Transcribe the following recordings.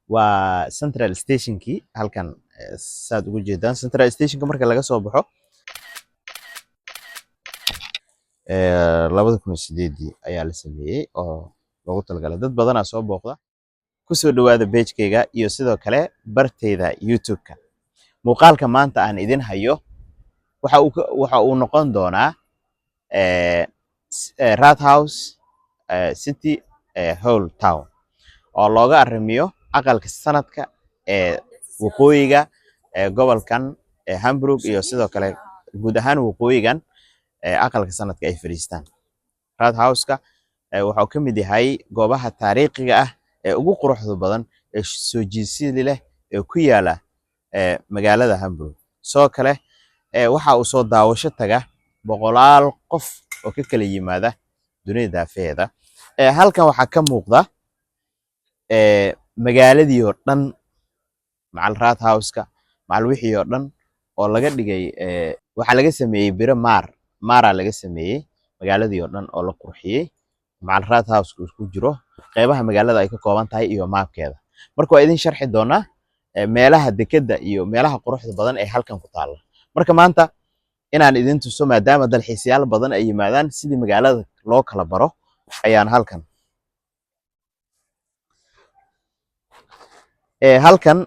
Waa Central Stationkii halkan, saad ugu jeedaan. Central Stationka marka laga soo baxo, 2008-dii ayaa la sameeyey oo loogu talagalay. Dad badanaa soo booqda. Kusoo dhawaada page-kayga iyo sidoo kale bartayda YouTube-ka. Muuqaalka maanta aan idin hayo waxa uu noqon doonaa Rathaus, City Hall Town, oo looga arrimiyo aqalka sanadka ee waqooyiga ee gobolkan ee Hamburg iyo sidoo kale guud ahaan waqooyigan ee aqalka sanadka ay fadhiistaan. Rathauska wuxuu ka mid yahay goobaha taariikhiga ah ee ugu quruxda badan ee soo jiidashada leh ee ku yaala magaalada Hamburg. Sidoo kale waxa uu soo daawasho taga boqolaal qof oo ka kala yimaada dunida daafaheeda. Halkan waxaa ka muuqda magaaladii oo dhan, macal Rathauska, macal wixii oo dhan oo laga dhigay. Waxaa laga sameeyey biro maaraa laga sameeyey magaaladii oo dhan oo la qurxiyey, macal Rathauska uu ku jiro, qeybaha magaalada ay ka kooban tahay iyo maabkeeda. Marka waa idin sharxi doonaa meelaha dekedda iyo meelaha quruxda badan ee halkan ku taalla. Marka maanta inaan idin tuso, maadaama dalxiisayaal badan ay yimaadaan, sidii magaalada loo kala baro ayaan halkan halkan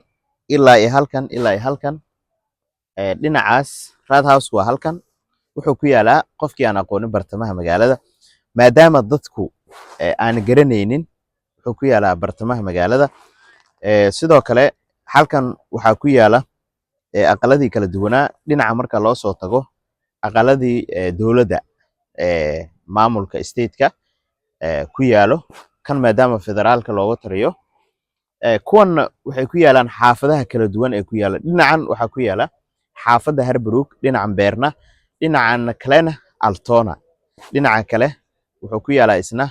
ilaa iyo halkan ilaa iyo halkan dhinacaas. Rathaus waa halkan, wuxuu ku yaalaa, qofkii aan aqoonin, bartamaha magaalada. Maadaama dadku aan garanaynin, wuxuu ku yaalaa bartamaha magaalada. Sidoo kale halkan waxaa ku yaala aqaladii kala duwanaa. Dhinaca marka loo soo tago, aqaladii dowladda maamulka stateka ku yaalo kan, maadaama federaalka looga tariyo. Kuwanna waxay ku yaalaan xaafadaha kala duwan ee ku yaala. Dhinacan waxaa ku yaala xaafadda Harbrook, dhinacan Beerna, dhinacan kalena Altona, dhinaca kale wuxuu ku yaalaa isna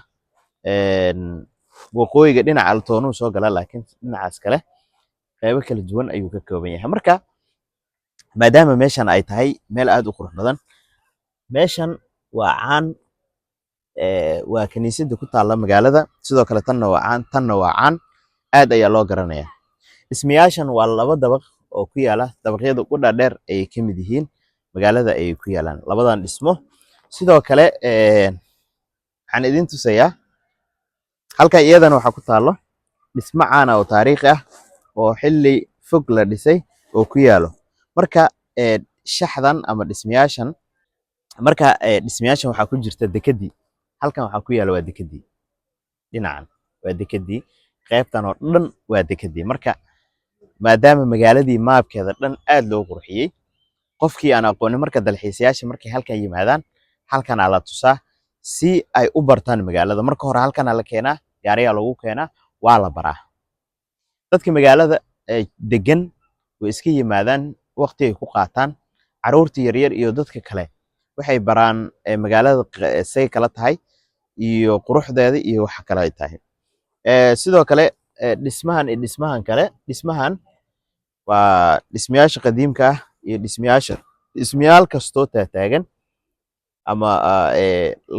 waqooyiga, dhinaca Altonuu soo galaa, laakiin dhinacaas kale qeybo kala duwan ayuu ka kooban yahay. Marka maadaama meeshan ay tahay meel aad u qurux badan, meeshan waa caan, waa kiniisadda ku taalla magaalada. Sidoo kale tanna waa caan, tanna waa caan, aad ayaa loo garanaya. Dhismayaashan waa laba dabaq oo ku yaala dabaqyada ugu dhaadheer ayay ka mid yihiin magaalada ayay ku yaalaan labadan dhismo. Sidoo kale waxaan idin tusayaa halkan iyadana waxaa ku taallo dhismo caan ah oo taariikhi ah oo xilli fog la dhisay oo ku yaalo. Marka shaxdan ama dhismayaashan, marka dhismayaashan waxaa ku jirta dekedii. Halkan waxaa ku yaala waa dekedii, dhinacan waa dekedii, qaybtan oo dhan waa dekedii. Marka maadaama magaaladii maabkeeda dhan aad loo qurxiyey, qofkii aan aqoonin, marka dalxiisayaasha markay halkan yimaadaan, halkanaa la tusaa si ay u bartaan magaalada. Marka hore halkanaa la keenaa, gaariyaa lagu keenaa, waa la baraa. Dadka magaalada degan way iska yimaadaan, waqti ay ku qaataan. Carruurta yaryar iyo dadka kale waxay baraan magaalada say kala tahay iyo quruxdeeda iyo waxa kale ay tahay. Sidoo kale dhismahan iyo dhismahan kale, dhismahan waa dhismayaasha qadiimka ah iyo dhismayaal kastoo taataagan ama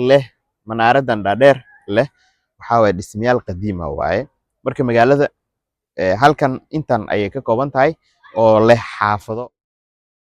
leh manaaradan dhaadheer leh, waxaa waaye dhismayaal qadiima waaye. Marka magaalada halkan intan ayay ka kooban tahay oo leh xaafado.